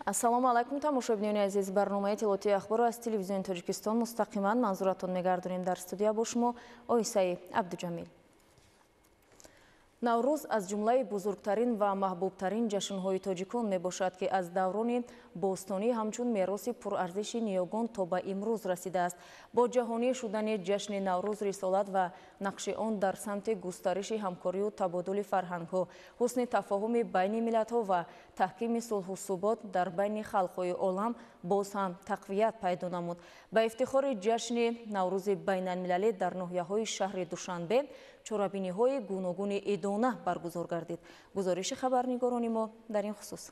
Ассалому алайкум, тамошобинони азиз. Барномаи иттилоотии ахборро аз телевизиони Тоҷикистон мустақиман манзуратон мегардонем. Дар студия бо шумо Оисаи Абдуҷамил. Наврӯз аз ҷумлаи бузургтарин ва маҳбубтарин ҷашнҳои тоҷикон мебошад, ки аз даврони бостонӣ ҳамчун мероси пурарзиши ниёгон то ба имрӯз расидааст. Бо ҷаҳонӣ шудани ҷашни Наврӯз, рисолат ва нақши он дар самти густариши ҳамкорию табодули фарҳангҳо, ҳусни тафоҳуми байни миллатҳо ва таҳкими сулҳу субот дар байни халқҳои олам боз ҳам тақвият пайдо намуд. Ба ифтихори ҷашни Наврӯзи байналмилалӣ дар ноҳияҳои шаҳри Душанбе чорабиниҳои гуногуни идона баргузор гардид. Гузориши хабарнигорони мо дар ин хусус.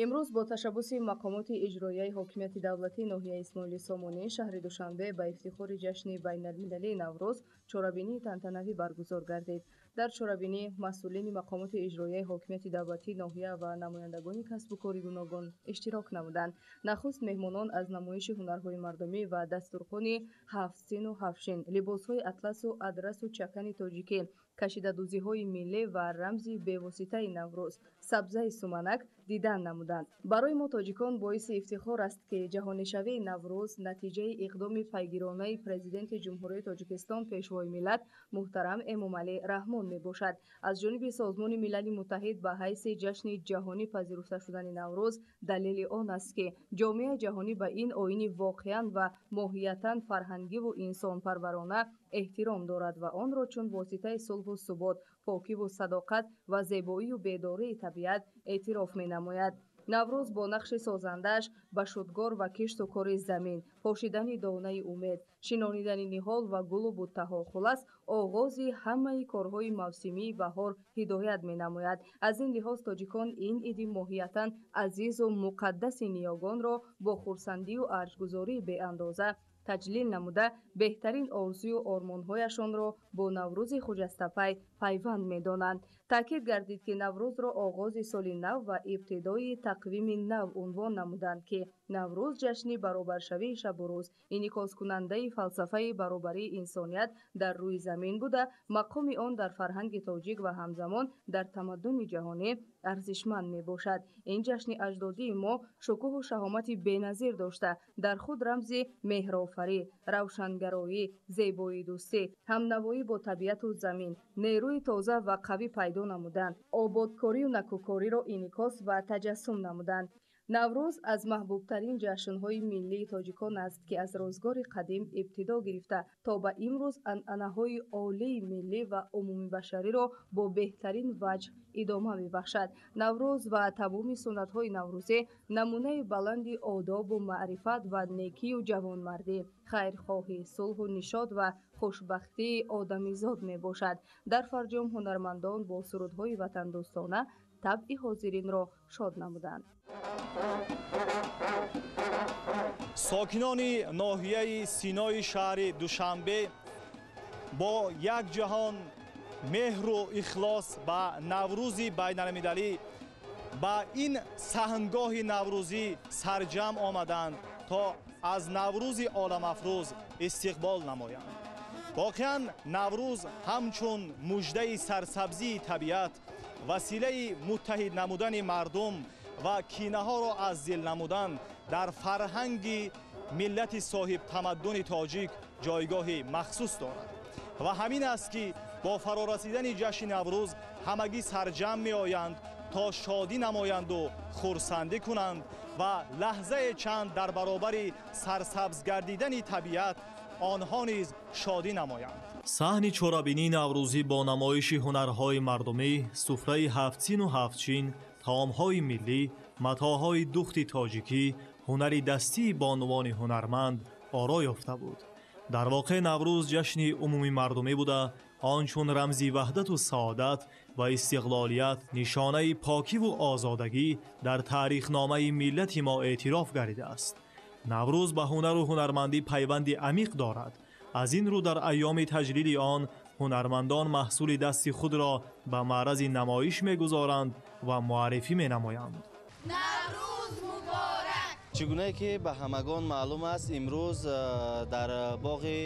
Имрӯз бо ташаббуси мақомоти иҷроияи ҳокимияти давлатии ноҳияи Исмоили Сомонӣ шаҳри Душанбе ба ифтихори ҷашни байналмилалии Наврӯз чорабинии тантанавӣ баргузор гардид. Дар чорабинӣ масъулини мақомоти иҷроияи ҳокимияти давлатии ноҳия ва намояндагони касбу кори гуногун иштирок намуданд. Нахуст меҳмонон аз намоиши ҳунарҳои мардумӣ ва дастурхони ҳафтсину ҳафтшин, либосҳои атласу адрасу чакани тоҷикӣ, кашидадӯзиҳои миллӣ ва рамзи бевоситаи Наврӯз, сабзаи суманак дидан намуданд. Барои мо тоҷикон боиси ифтихор аст, ки ҷаҳонишавии Наврӯз натиҷаи иқдоми пайгиронаи Президенти Ҷумҳурии Тоҷикистон, Пешвои миллат муҳтарам Эмомалӣ Раҳмон мебошад. Аз ҷониби Созмони Милали Муттаҳид ба ҳайси ҷашни ҷаҳонӣ пазируфта шудани Наврӯз далели он аст, ки ҷомеаи ҷаҳонӣ ба ин оини воқеан ва моҳиятан фарҳангиву инсонпарварона эҳтиром дорад ва онро чун воситаи сулҳу субот, покиву садоқат ва зебоию бедории табиат эътироф менамояд. Наврӯз бо нақши созандааш ба шудгор ва кишту кори замин, пошидани донаи умед, шинонидани ниҳол ва гулу буттаҳо, хулас оғози ҳамаи корҳои мавсимии баҳор ҳидоят менамояд. Аз ин лиҳоз тоҷикон ин иди моҳиятан азизу муқаддаси ниёгонро бо хурсандию арҷгузории беандоза таҷлил намуда, беҳтарин орзую ормонҳояшонро бо Наврӯзи хуҷастапай пайванд медонанд. Таъкид гардид, ки Наврӯзро оғози соли нав ва ибтидои тақвими нав унвон намуданд, ки Наврӯз ҷашни баробаршавии шабу рӯз, инъикоскунандаи фалсафаи баробарии инсоният дар рӯи замин буда, мақоми он дар фарҳанги тоҷик ва ҳамзамон дар тамаддуни ҷаҳонӣ арзишманд мебошад. Ин ҷашни аҷдодии мо шукӯҳу шаҳомати беназир дошта, дар худ рамзи меҳрофарӣ, равшангароӣ, зебоидӯстӣ, ҳамнавоӣ бо табиату замин, нерӯи тоза ва қавӣ пайдо намуданд, ободкорию накӯкориро инъикос ва таҷассум намуданд. Наврӯз аз маҳбубтарин ҷашнҳои миллии тоҷикон аст, ки аз рӯзгори қадим ибтидо гирифта то ба имрӯз анъанаҳои олии миллӣ ва умумибашариро бо беҳтарин ваҷҳ идома мебахшад. Наврӯз ва тамоми суннатҳои наврӯзӣ намунаи баланди одобу маърифат ва некию ҷавонмардӣ, хайрхоҳӣ, сулҳу нишод ва хушбахтии одамизод мебошад. Дар фарҷом ҳунармандон бо сурудҳои ватандӯстона табъи ҳозиринро шод намуданд. Сокинони ноҳияи Синои шаҳри Душанбе бо як ҷаҳон меҳру ихлос ба Наврӯзи байналмилалӣ, ба ин саҳнгоҳи наврӯзӣ сарҷамъ омаданд, то аз Наврӯзи оламафрӯз истиқбол намоянд. Воқеан, Наврӯз ҳамчун муждаи сарсабзии табиат, василаи муттаҳид намудани мардум ва кинаҳоро аз дил намудан дар фарҳанги миллати соҳибтамаддуни тоҷик ҷойгоҳи махсус дорад. Ва ҳамин аст, ки бо фарорасидани ҷашни Наврӯз ҳамагӣ сарҷамъ меоянд, то шодӣ намоянду хурсандӣ кунанд ва лаҳзае чанд дар баробари сарсабз гардидани табиат онҳо низ шодӣ намоянд. Саҳни чорабинии наврӯзӣ бо намоиши ҳунарҳои мардумӣ, суфраи ҳафтсину ҳафтчин, таомҳои миллӣ, матоъҳои духти тоҷикӣ, ҳунари дастии бонувони ҳунарманд оро ёфта буд. Дар воқеъ, Наврӯз ҷашни умумимардумӣ буда, он чун рамзи ваҳдату саодат ва истиқлолият, нишонаи покиву озодагӣ дар таърихномаи миллати мо эътироф гардидааст. Наврӯз ба ҳунару ҳунармандӣ пайванди амиқ дорад. Аз ин рӯ дар айёми таҷлили он ҳунармандон маҳсули дасти худро ба маърази намоиш мегузоранд ва муаррифӣ менамоянд. Наврӯз муборак! Чӣ гунае ки ба ҳамагон маълум аст, имрӯз дар боғи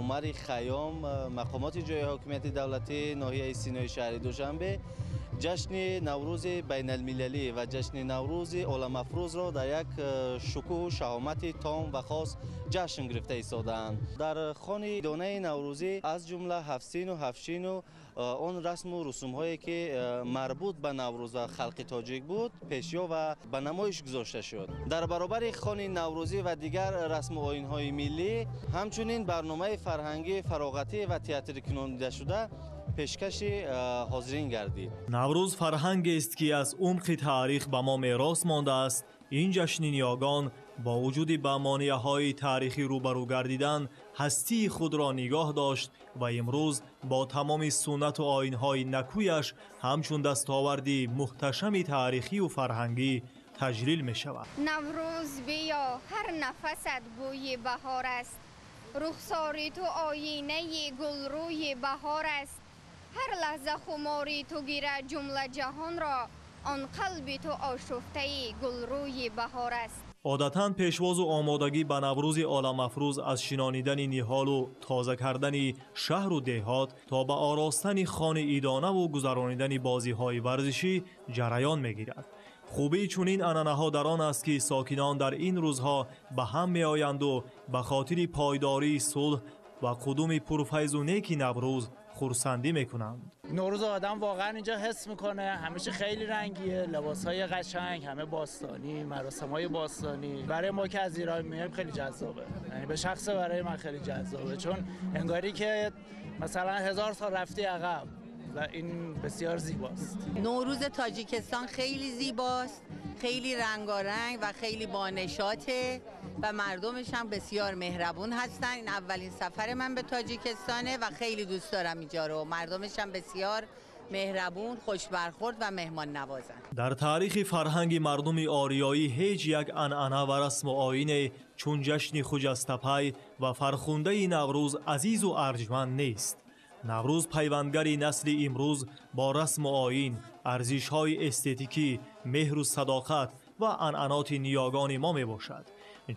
Умари Хайём мақомоти ҷойи ҳокимияти давлатии ноҳияи Синои шаҳри Душанбе ҷашни Наврӯзи байналмилалӣ ва ҷашни Наврӯзи оламафрӯзро дар як шукӯҳу шаҳомати том ва хос ҷашн гирифта истодаанд. Дар хони донаи наврӯзӣ аз ҷумла ҳафтсину ҳафтшину он расму русумҳое ки марбут ба Наврӯз ва халқи тоҷик буд, пешё ва ба намоиш гузошта шуд. Дар баробари хони наврӯзӣ ва дигар расму оинҳои миллӣ, ҳамчунин барномаи фарҳангӣ, фароғатӣ ва театрикунонидашуда пешкаши ҳозирин гардид. Наврӯз фарҳангест, ки аз умқи таърих ба мо мерос мондааст. Ин ҷашни ниёгон бо вуҷуди ба монеаҳои таърихӣ рӯбарӯ гардидан, ҳастии худро нигоҳ дошт ва имрӯз бо тамоми суннату оинҳои накӯяш ҳамчун дастоварди муҳташами таърихию фарҳангӣ таҷлил мешавад. Наврӯз биё, ҳар нафасат бӯи баҳор аст, рухсори ту оинаи гулрӯи баҳор аст. Ҳар лаҳза хумори ту гирад ҷумла ҷаҳонро, он қалби ту ошуфтаи гулрӯи баҳор аст. Одатан пешвозу омодагӣ ба Наврӯзи оламафрӯз аз шинонидани ниҳолу тоза кардани шаҳру деҳот то ба оростани хони идонаву гузаронидани бозиҳои варзишӣ ҷараён мегирад. Хубии чунин анъанаҳо дар он аст, ки сокинон дар ин рӯзҳо ба ҳам меоянду ба хотири пойдории сулҳ ва қудуми пурфайзу неки Наврӯз хурсандӣ мекунанд. نوروز آدم واقعا اینجا حس میکنه، همیشه خیلی رنگیه، لباسهای قشنگ، همه باستانی، مراسمهای باستانی. برای ما که از ایران میایم خیلی جذابه، یعنی به شخص برای من خیلی جذابه، چون انگاری که مثلا 1000 سال رفتی عقب و این بسیار زیباست. نوروز تاجیکستان خیلی زیباست، خیلی رنگارنگ و خیلی بانشاته و مردمش هم بسیار مهربون هستن. این اولین سفر من به تاجیکستانه و خیلی دوست دارم اینجا رو. مردمش هم بسیار مهربون، خوش برخورد و مهمان نوازن. Дар таърихи фарҳанги мардуми ориёӣ ҳеҷ як анъана ва расму оине чун ҷашни хуҷастапай ва фархундаи Наврӯз азизу арҷманд нест. Наврӯз пайвандгари насли имрӯз бо расму оин, арзишҳои эстетикӣ, меҳру садоқат ва анъаноти ниёгони мо мебошад.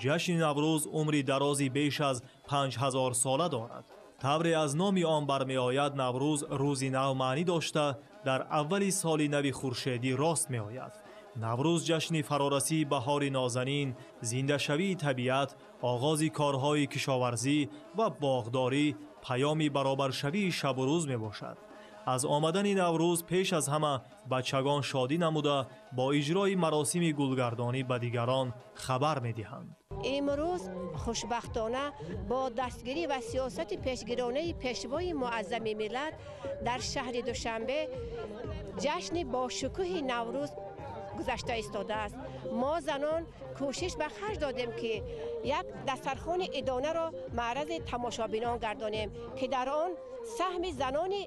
Ҷашни Наврӯз умри дарози беш аз 5000 сола дорад. Тавре аз номи он бармеояд, Наврӯз рӯзи нав маънӣ дошта, дар аввали соли нави хуршедӣ рост меояд. Наврӯз ҷашни фарорасии баҳори нозанин, зиндашавии табиат, оғози корҳои кишоварзӣ ва боғдорӣ, паёми баробаршавии шабу рӯз мебошад. Аз омадани Наврӯз пеш аз ҳама бачагон шодӣ намуда, бо иҷрои маросими гулгардонӣ ба дигарон хабар медиҳанд. Имрӯз хушбахтона бо дастгирӣ ва сиёсати пешгиронаи Пешвои муаззами миллат дар шаҳри Душанбе ҷашни бошукӯҳи Наврӯз гузашта истодааст. Мо занон кӯшиш ба харҷ додем, ки як дастархони идонаро маърази тамошобинон гардонем, ки дар он саҳми занони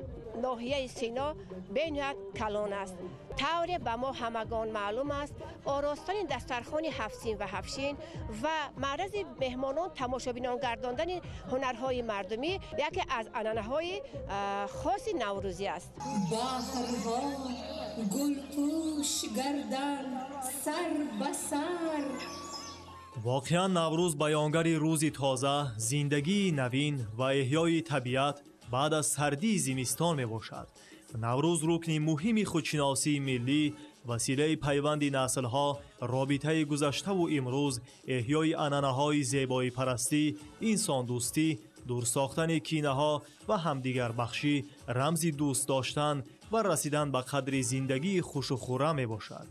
ноҳияи Сино бениҳоят калон аст. Тавре ба мо ҳамагон маълум аст, оростани дастархони ҳафтсин ва ҳафтшин ва маърази меҳмонон тамошобинон гардондани ҳунарҳои мардумӣ яке аз анъанаҳои хоси наврӯзӣ аст. Баҳрҳо гулпӯш гардан сар ба сар. Воқеан, Наврӯз баёнгари рӯзи тоза, зиндагии навин ва эҳёи табиат баъд аз сардии зимистон мебошад. Наврӯз рукни муҳими худшиносии миллӣ, василаи пайванди наслҳо, робитаи гузаштаву имрӯз, эҳёи анъанаҳои зебоипарастӣ, инсондӯстӣ, дур сохтани кинаҳо ва ҳамдигарбахшӣ, рамзи дӯст доштан ва расидан ба қадри зиндагии хушу хуррам мебошад.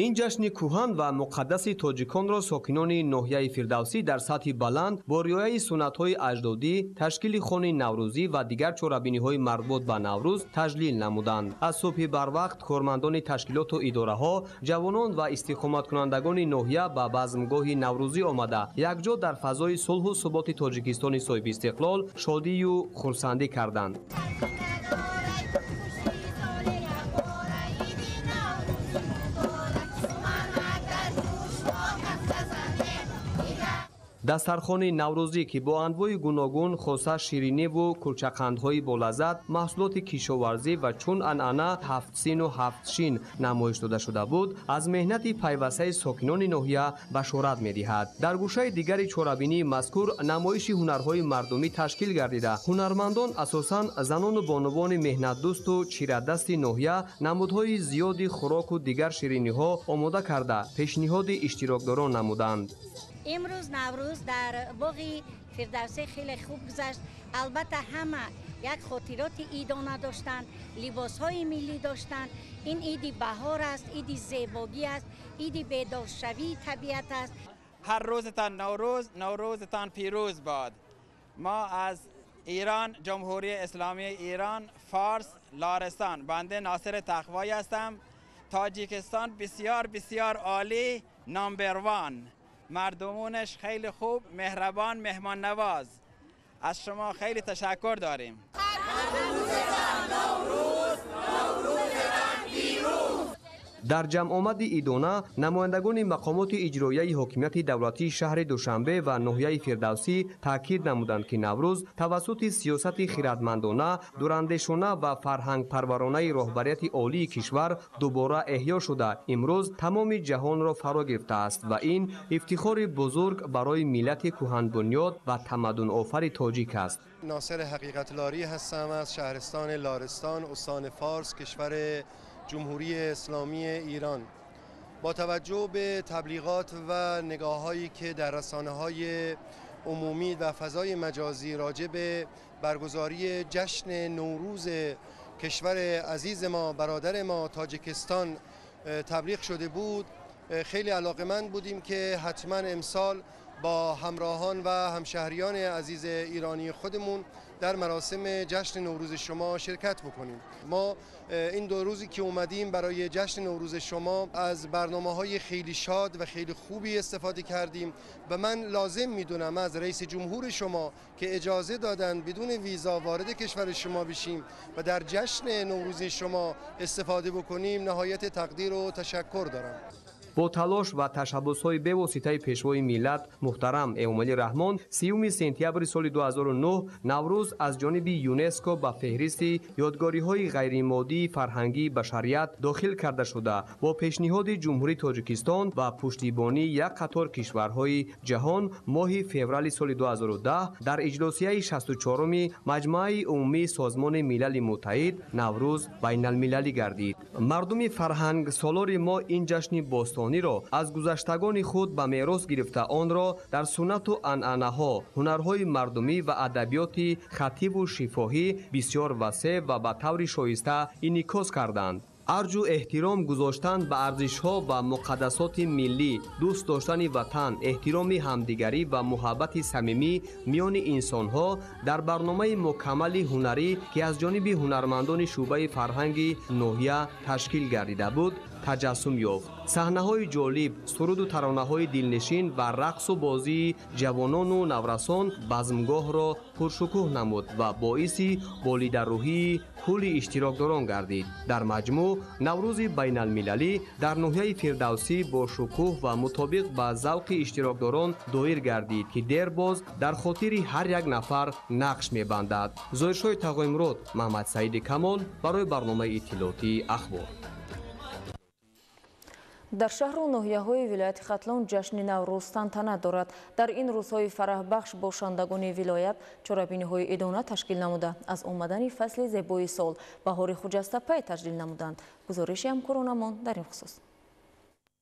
Ин ҷашни кӯҳан ва муқаддаси тоҷиконро сокинони ноҳияи Фирдавсӣ дар сатҳи баланд бо риояи суннатҳои аҷдодӣ, ташкили хони наврӯзӣ ва дигар чорабиниҳои марбут ба Наврӯз таҷлил намуданд. Аз субҳи барвақт кормандони ташкилоту идораҳо, ҷавонон ва истиқоматкунандагони ноҳия ба базмгоҳи наврӯзӣ омада, якҷо дар фазои сулҳу суботи Тоҷикистони соҳибистиқлол шодию хурсандӣ карданд. Дастархони наврӯзӣ, ки бо анвои гуногун, хоса шириниву кулчақандҳои болаззат, маҳсулоти кишоварзӣ ва чун анъана ҳафтсину ҳафтшин намоиш дода шуда буд, аз меҳнати пайвастаи сокинони ноҳия башорат медиҳад. Дар гӯшаи дигари чорабинии мазкур намоиши ҳунарҳои мардумӣ ташкил гардида, ҳунармандон, асосан занону бонувони меҳнатдӯсту чирадасти ноҳия, намудҳои зиёди хӯроку дигар шириниҳо омода карда, пешниҳоди иштирокдорон намуданд. Имрӯз Наврӯз дар боғи Фирдавсӣ хеле хуб гузашт. Албатта, ҳама як хотироти идона доштанд, либосҳои миллӣ доштанд. Ин иди баҳор аст, иди зебогӣ аст, иди бедоршавии табиат аст. Ҳар рӯзатон Наврӯз, Наврӯзатон пирӯз бод. Мо аз Ирон, Ҷумҳурии Исломии Ирон, Форс, Лористон, банда Носир Тақвоӣ ҳастам. Тоҷикистон бисёр бисёр олӣ, number one. Мардумонаш хеле хуб, меҳрабон, меҳмоннавоз. Аз шумо хеле ташаккур дорем. Наврӯз, Наврӯзатон пирӯз. Дар ҷамъомади идона намояндагони мақомоти иҷроияи ҳокимияти давлатии шаҳри Душанбе ва ноҳияи Фирдавсӣ таъкид намуданд, ки Наврӯз тавассути сиёсати хиратмандона, дурандешона ва фарҳангпарваронаи роҳбарияти олии кишвар дубора эҳё шуда, имрӯз тамоми ҷаҳонро фаро гирифтааст ва ин ифтихори бузург барои миллати кӯҳанбунёд ва тамаддунофари тоҷик аст. Носир Ҳақиқатлорӣ ҳастам, аз шаҳристони Лористон, устони Форс, кишвари Ҷумҳурии Исломии Ирон. Бо таваҷҷӯҳ ба таблиғот ва нигоҳҳое ки дар расонаҳои умумӣ ва фазои маҷозӣ راجع به برگزاری جشن نوروز کشور عزیز ما، برادر ما، تاجیکستان تبلیغ شده بود، خیلی علاقه‌مند بودیم که حتما امسال با همراهان و همشهریان عزیز ایرانی خودمون در مراسم جشن نوروز شما شرکت بکنیم. ما این دو روزی که اومدیم برای جشن نوروز شما از برنامه‌های خیلی شاد و خیلی خوبی استفاده کردیم و من لازم میدونم از رئیس جمهور شما که اجازه دادن بدون ویزا وارد کشور شما بشیم و در جشن نوروز شما استفاده بکنیم، نهایت تقدیر و تشکر دارم. Бо талош ва ташаббусҳои бевоситаи пешвои миллат муҳтарам Эмомалӣ Раҳмон 30 сентябри соли 2009 Наврӯз аз ҷониби ЮНЕСКО ба феҳристи ёдгориҳои ғайримоддии фарҳангии башарият дохил карда шуда, бо пешниҳоди Ҷумҳурии Тоҷикистон ва пуштибонии як қатор кишварҳои ҷаҳон моҳи феврали соли 2010 дар иҷлосияи 64-уми Маҷмааи умумии Созмони Милали Муттаҳид Наврӯз байналмилалӣ гардид. Мардуми фарҳангсолори мо ин ҷашни бостон аз гузаштагони худ ба мерос гирифта, онро дар суннату анъанаҳо, ҳунарҳои мардумӣ ва адабиёти хативу шифоҳӣ бисёр васеъ ва ба таври шоиста инъикос карданд. Арҷу эҳтиром гузоштан ба арзишҳо ва муқаддасоти миллӣ, дӯст доштани ватан, эҳтироми ҳамдигарӣ ва муҳаббати самимӣ миёни инсонҳо дар барномаи мукаммали ҳунарӣ, ки аз ҷониби ҳунармандони шӯъбаи фарҳанги ноҳия ташкил гардида буд, таҷассум ёфт. Саҳнаҳои ҷолиб, суруду таронаҳои дилнишин ва рақсу бозии ҷавонону наврасон базмгоҳро пуршукӯҳ намуд ва боиси болидарӯҳии кулли иштирокдорон гардид. Дар маҷмӯъ, Наврӯзи байналмилалӣ дар ноҳияи Фирдавсӣ бо шукӯҳ ва мутобиқ ба завқи иштирокдорон доир гардид, ки дербоз дар хотири ҳар як нафар нақш мебандад. Зоҳиршоҳи Тағоимурод, Маҳмадсаиди Камол барои барномаи иттилоотии Ахбор. Дар шаҳру ноҳияҳои вилояти Хатлон ҷашни Наврӯз тантана дорад. Дар ин рӯзҳои фараҳбахш бошандагони вилоят чорабиниҳои идона ташкил намуда, аз омадани фасли зебои сол, баҳори хуҷастапай таҷлил намуданд. Гузориши ҳамкоронамон дар ин хусус.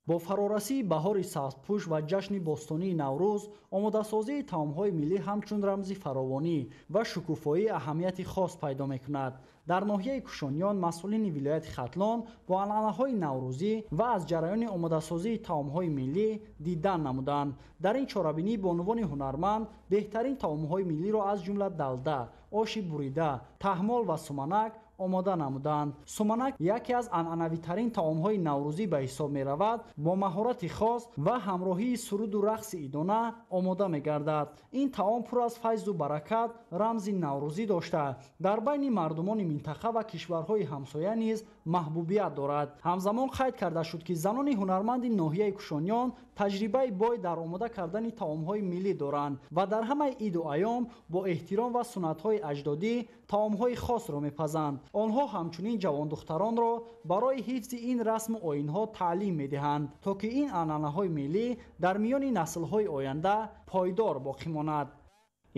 Бо фарорасии баҳори сабзпӯш ва ҷашни бостонии Наврӯз, омодасозии таомҳои миллӣ ҳамчун рамзи фаровонӣ ва шукуфоӣ аҳамияти хос пайдо мекунад. Дар ноҳияи Кушониён масъулини вилояти Хатлон бо анъанаҳои наврӯзӣ ва аз ҷараёни омодасозии таомҳои миллӣ дидан намуданд. Дар ин чорабинӣ бонувони ҳунарманд беҳтарин таомҳои миллиро, аз ҷумла далда, оши бурида, таҳмол ва суманак омода намуданд. Суманак яке аз анъанавитарин таомҳои наврӯзӣ ба ҳисоб меравад, бо маҳорати хос ва ҳамроҳии суруду рақси идона омода мегардад. Ин таом пур аз файзу баракат, рамзи наврӯзӣ дошта, дар байни мардумони минтақа ва кишварҳои ҳамсоя низ маҳбубият дорад. Ҳамзамон қайд карда шуд, ки занони ҳунарманди ноҳияи Кушониён таҷрибаи бой дар омода кардани таомҳои миллӣ доранд ва дар ҳамаи иду айём бо эҳтиром ва суннатҳои аҷдодӣ таомҳои хосро мепазанд. Онҳо ҳамчунин ҷавондухтаронро барои ҳифзи ин расму оинҳо таълим медиҳанд, то ки ин анъанаҳои миллӣ дар миёни наслҳои оянда пойдор боқӣ монад.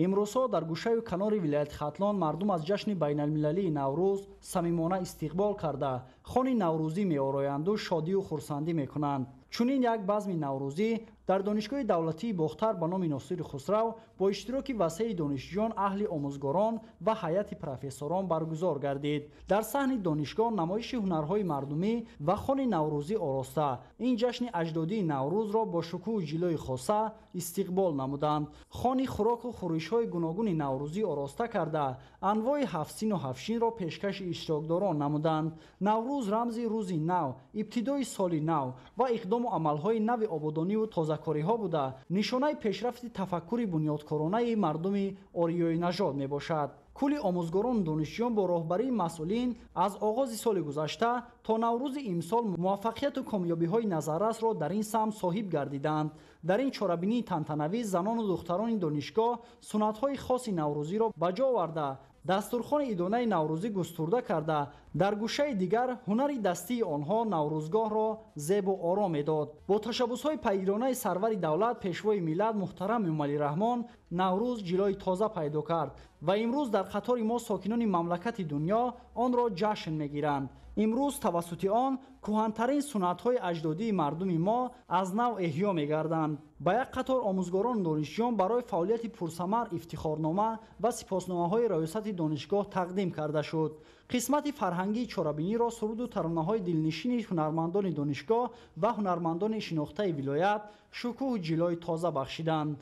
Имрӯзҳо дар гӯшаю канори вилояти Хатлон мардум аз ҷашни байналмилалии Наврӯз самимона истиқбол карда, хони наврӯзӣ меороянду шодию хурсандӣ мекунанд. Чунин як базми наврӯзӣ дар Донишгоҳи давлатии Бохтар ба номи Носири Хусрав бо иштироки васеи донишҷӯён, аҳли омӯзгорон ва ҳайати профессорон баргузор гардид. Дар саҳни донишгоҳ намоиши ҳунарҳои мардумӣ ва хони наврӯзӣ ороста, ин ҷашни аҷдодии Наврӯзро бо шукӯҳу ҷилои хоса истиқбол намуданд. Хони хӯроку хӯришҳои гуногуни наврӯзӣ ороста карда, анвои ҳафтсину ҳафтшинро пешкаши иштирокдорон намуданд. Наврӯз рамзи рӯзи нав, ибтидои соли нав ва иқдому амалҳои нави ободониву тозакориҳо буда, нишонаи пешрафти тафаккури бунёдкоронаи мардуми ориёинажод мебошад. Кулли омӯзгорону донишҷӯён бо роҳбарии масъулин аз оғози соли гузашта то Наврӯзи имсол муваффақияту комёбиҳои назаррасро дар ин самт соҳиб гардиданд. Дар ин чорабинии тантанавӣ занону духтарони донишгоҳ суннатҳои хоси наврӯзиро ба ҷо оварда, дастурхони идонаи наврӯзӣ густурда карда, дар гӯшаи дигар ҳунари дастии онҳо наврӯзгоҳро зебу ором медод. Бо ташаббусҳои пайгиронаи сарвари давлат, пешвои миллат муҳтарам Эмомалӣ Раҳмон, Наврӯз ҷилои тоза пайдо кард ва имрӯз дар қатори мо сокинони мамлакати дунё онро ҷашн мегиранд. Имрӯз тавассути он кӯҳантарин суннатҳои аҷдодии мардуми мо аз нав эҳё мегарданд. Ба як қатор омӯзгорону донишҷӯён барои фаъолияти пурсамар ифтихорнома ва сипосномаҳои раёсати донишгоҳ тақдим карда шуд. Қисмати фарҳангии чорабиниро суруду таронаҳои дилнишини ҳунармандони донишгоҳ ва ҳунармандони шинохтаи вилоят шукӯҳу ҷилои тоза бахшиданд.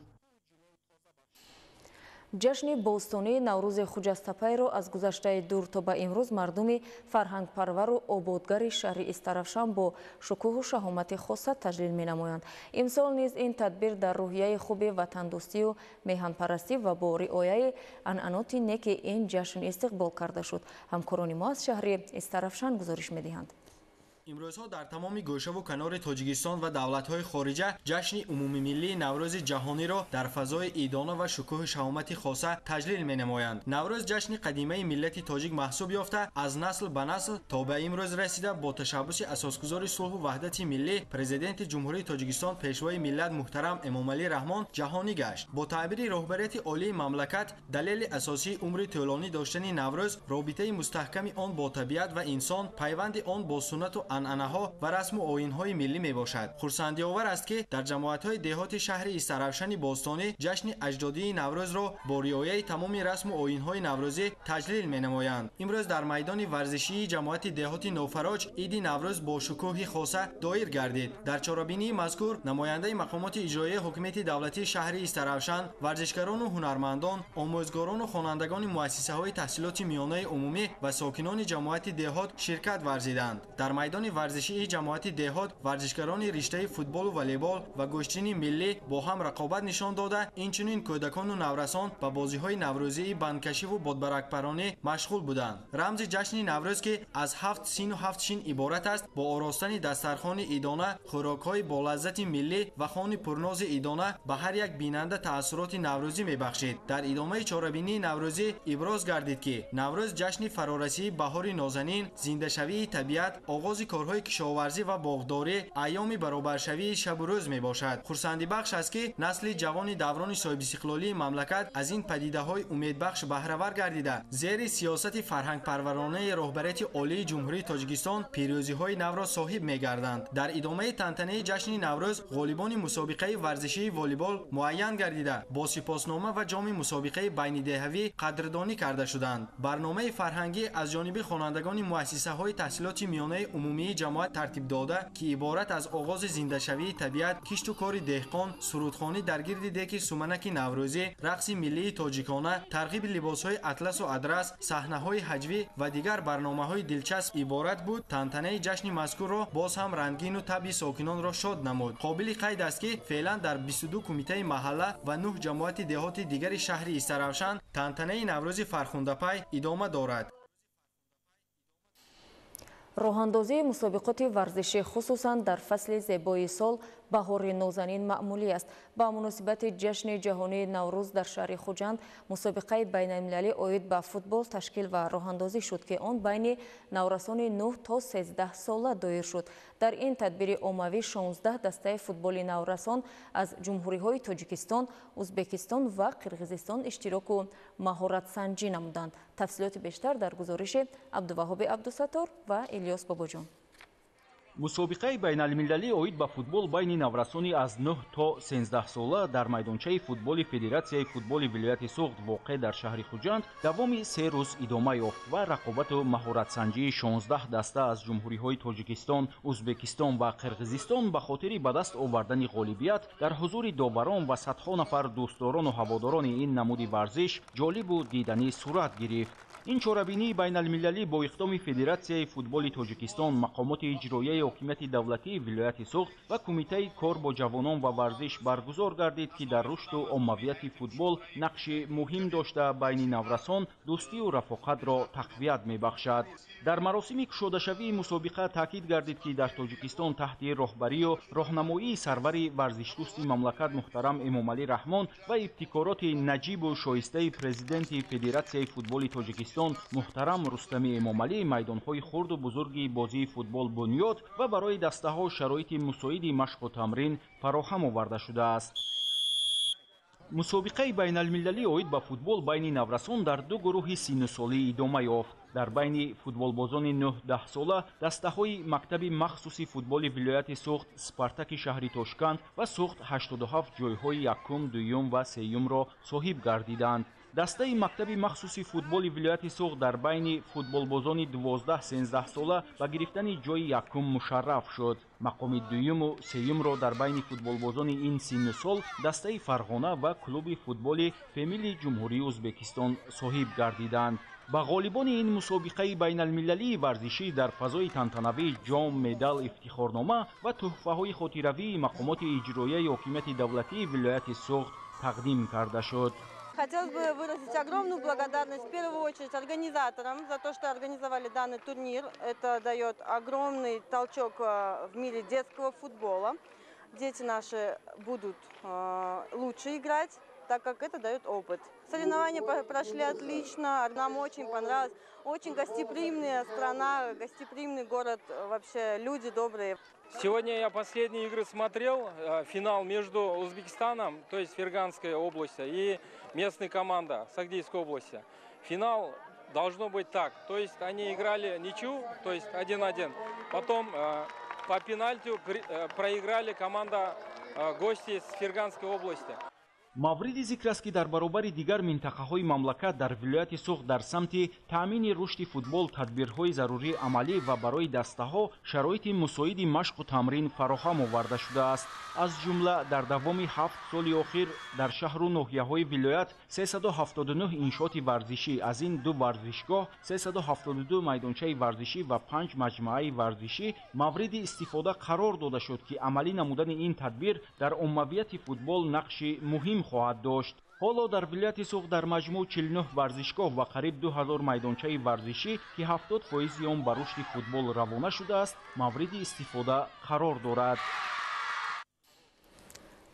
Ҷашни бостонии Наврӯзи Хуҷастапайро аз гузаштаи дур то ба имрӯз мардуми фарҳангпарвару ободгари шаҳри Истаравшан бо шукӯҳу шаҳомати хоса таҷлил менамоянд. Имсол низ ин тадбир дар рӯҳияи хуби ватандӯстию меҳанпарастӣ ва бо риояи анъаноти неки ин ҷашн истиқбол карда шуд. Ҳамкорони мо аз шаҳри Истаравшан гузориш медиҳанд. Имрӯзҳо дар тамоми гӯшаву канори Тоҷикистон ва давлатҳои хориҷа ҷашни умумимиллии Наврӯзи ҷаҳониро дар фазои идона ва шукӯҳу шаҳомати хоса таҷлил менамоянд. Наврӯз ҷашни қадимаи миллати тоҷик маҳсуб ёфта, аз насл ба насл то ба имрӯз расида, бо ташаббуси асосгузори сулҳу ваҳдати миллӣ, президенти Ҷумҳурии Тоҷикистон, пешвои миллат муҳтарам Эмомалӣ Раҳмон ҷаҳонӣ гашт. Бо таъбири роҳбарияти олии мамлакат, далели асосии умри тӯлонӣ доштани Наврӯз робитаи мустаҳками он бо табиат ва инсон, пайванди он бо суннату анъанаҳо ва расму оинҳои миллӣ мебошад. Хурсандиовар аст, ки дар ҷамоатҳои деҳоти шаҳри Истаравшани бостонӣ ҷашни аҷдодии Наврӯзро бо риояи тамоми расму оинҳои наврӯзӣ таҷлил менамоянд. Имрӯз дар майдони варзишии ҷамоати деҳоти Нофароҷ иди Наврӯз бо шукӯҳи хоса доир гардид. Дар чорабинии мазкур намояндаи мақомоти иҷроияи ҳукумати давлатии шаҳри Истаравшан, варзишгарону ҳунармандон, омӯзгорону хонандагони муассисаҳои таҳсилоти миёнаи умумӣ ва сокинони ҷамоати деҳот ширкат варзиданд. Дар майдони варзишии ҷамоати деҳот варзишгарони риштаи футболу волейбол ва гӯштини миллӣ бо ҳам рақобат нишон дода, инчунин кӯдакону наврасон ба бозиҳои наврӯзии бандкашиву бодбаракпаронӣ машғул буданд. Рамзи ҷашни Наврӯз, ки аз ҳафт сину ҳафт шин иборат аст, бо оростани дастархони идона, хӯрокҳои болаззати миллӣ ва хони пурнози идона ба ҳар як бинанда таассуроти наврӯзӣ мебахшид. Дар идомаи чорабинии наврӯзӣ иброз гардид, ки Наврӯз ҷашни фарорасии баҳори нозанин, зиндашавии табиат, оғози корҳои кишоварзӣ ва боғдорӣ, айёми баробаршавии шабу рӯз мебошад. Хурсандибахш аст, ки насли ҷавони даврони соҳибистиқлолии мамлакат аз ин падидаҳои умедбахш баҳравар гардида, зери сиёсати фарҳангпарваронаи роҳбарияти олии Ҷумҳурии Тоҷикистон пирӯзиҳои навро соҳиб мегарданд. Дар идомаи тантанаи ҷашни Наврӯз ғолибони мусобиқаи варзишии волейбол муайян гардида, бо сипоснома ва ҷоми мусобиқаи байнидеҳавӣ қадрдонӣ карда шуданд. Барномаи фарҳангӣ аз ҷониби хонандагони муассисаҳои таҳсилоти миёнаи умумии ҷамоат тартиб дода, ки иборат аз оғози зиндашавии табиат, кишту кори деҳқон, сурудхонӣ дар гирди деки суманаки наврӯзӣ, рақси миллии тоҷикона, тарғиби либосҳои атласу адрас, саҳнаҳои ҳаҷвӣ ва дигар барномаҳои дилчасп иборат буд, тантанаи ҷашни мазкурро боз ҳам рангину табъи сокинонро шод намуд. Қобили қайд аст, ки феълан дар 22 кумитаи маҳалла ва 9 ҷамоати деҳоти дигари шаҳри Истаравшан тантанаи Наврӯзи фархундапай идома дорад. Роҳандозии мусобиқоти варзишӣ хусусан дар фасли зебои сол баҳори нозанин маъмулӣ аст. Ба муносибати ҷашни ҷаҳонии Наврӯз дар шаҳри Хуҷанд мусобиқаи байналмилалӣ оид ба футбол ташкил ва роҳандозӣ шуд, ки он байни наврасони 9 то 13 сола доир шуд. Дар ин тадбири оммавӣ 16 дастаи футболи наврасон аз ҷумҳуриҳои Тоҷикистон, Узбекистон ва Қирғизистон иштироку маҳоратсанҷӣ намуданд. Тафсилоти бештар дар гузориши Абдуваҳоби Абдусаттор ва Илёс Бобоҷон. Мусобиқаи байналмилалӣ оид ба футбол байни наврасони аз 9 то 13 сола дар майдончаи футболи Федератсияи футболи вилояти Суғд воқеъ дар шаҳри Хуҷанд давоми 3 рӯз идома ёфт ва рақобату маҳоратсанҷии 16 даста аз ҷумҳуриҳои Тоҷикистон, Узбекистон ва Қирғизистон ба хотири ба даст овардани ғолибият дар ҳузури доварон ва садҳо нафар дӯстдорону ҳаводорони ин намуди варзиш ҷолибу диданӣ сурат гирифт. Ин чорабинии байналмилалӣ бо иқдоми Федератсияи футболи Тоҷикистон, мақомоти иҷроияи ҳокимияти давлатии вилояти Суғд ва Кумитаи кор бо ҷавонон ва варзиш баргузор гардид, ки дар рушду оммавияти футбол нақши муҳим дошта байни наврасон дӯстию рафоқатро тақвият мебахшад. Дар маросими кушодашавии мусобиқа таъкид гардид, ки дар Тоҷикистон таҳти роҳбарию роҳнамоии сарвари варзишдӯсти мамлакат муҳтарам Эмомалӣ Раҳмон ва ибтикороти наҷибу шоистаи президенти Федератсияи футболи Тоҷикистон муҳтарам Рустами Эмомалӣ майдонҳои хурду бузурги бозии футбол бунёд ва барои дастаҳо шароити мусоиди машқу тамрин фароҳам оварда шудааст. Мусобиқаи байналмилалӣ оид ба футбол байни наврасон дар ду гурӯҳи синнусолӣ идома ёфт. Дар байни футболбозони 9-10 сола дастаҳои мактаби махсуси футболи вилояти Суғд, Спартаки шаҳри Тошканд ва Суғд 87 ҷойҳои якум, дуюм ва сеюмро соҳиб гардиданд. Дастаи мактаби махсуси футболи вилояти Суғд дар байни футболбозони 12-13 сола ба гирифтани ҷойи якум мушарраф шуд. Мақоми дуюму сеюмро дар байни футболбозони ин синну сол дастаи Фарғона ва клуби футболи Фемили Ҷумҳурии Узбекистон соҳиб гардиданд. Ба ғолибони ин мусобиқаи байналмилалии варзишӣ дар фазои тантанавӣ ҷом, медал, ифтихорнома ва тӯҳфаҳои хотиравии мақомоти иҷроияи ҳокимияти давлатии вилояти Суғд тақдим карда шуд. Хотелось бы выразить огромную благодарность в первую очередь организаторам за то, что организовали данный турнир. Это дает огромный толчок в мире детского футбола. Дети наши будут лучше играть, так как это дает опыт. Соревнования прошли отлично, нам очень понравилось. Очень гостеприимная страна, гостеприимный город, вообще люди добрые. Сегодня я последние игры смотрел, финал между Узбекистаном, то есть Ферганской областью, и местной командой Сагдийской области. Финал должно быть так, то есть они играли ничью, то есть 1-1. Потом по пенальтю проиграли команда гости с Ферганской области. Мавриди зикр аст, ки дар баробари дигар минтақаҳои мамлакат дар вилояти Суғд дар самти таъмини рушди футбол тадбирҳои зарурӣ амалӣ ва барои дастаҳо шароити мусоиди машқу тамрин фароҳам оварда шудааст. Аз ҷумла дар давоми 7 соли охир дар шаҳру ноҳияҳои вилоят 379 иншооти варзишӣ, аз ин 2 варзишгоҳ, 372 майдончаи варзишӣ ва 5 маҷмӯаи варзишӣ мавриди истифода қарор дода шуд, ки амалӣ намудани ин тадбир дар оммавияти футбол нақши муҳим хоҳад дошт. Ҳоло дар вилояти Суғд дар маҷмӯъ 49 варзишгоҳ ва қариб 2000 майдончаи варзишӣ, ки 70% он ба рушди футбол равона шудааст, мавриди истифода қарор дорад.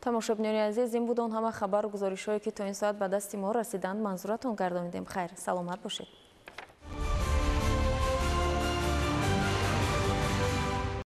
Тамошобинони азиз, ин буд он ҳама хабару гузоришҳое, ки то ин соат ба дасти мо расиданд. Манзуратон гардонидем. Хайр, саломат бошед.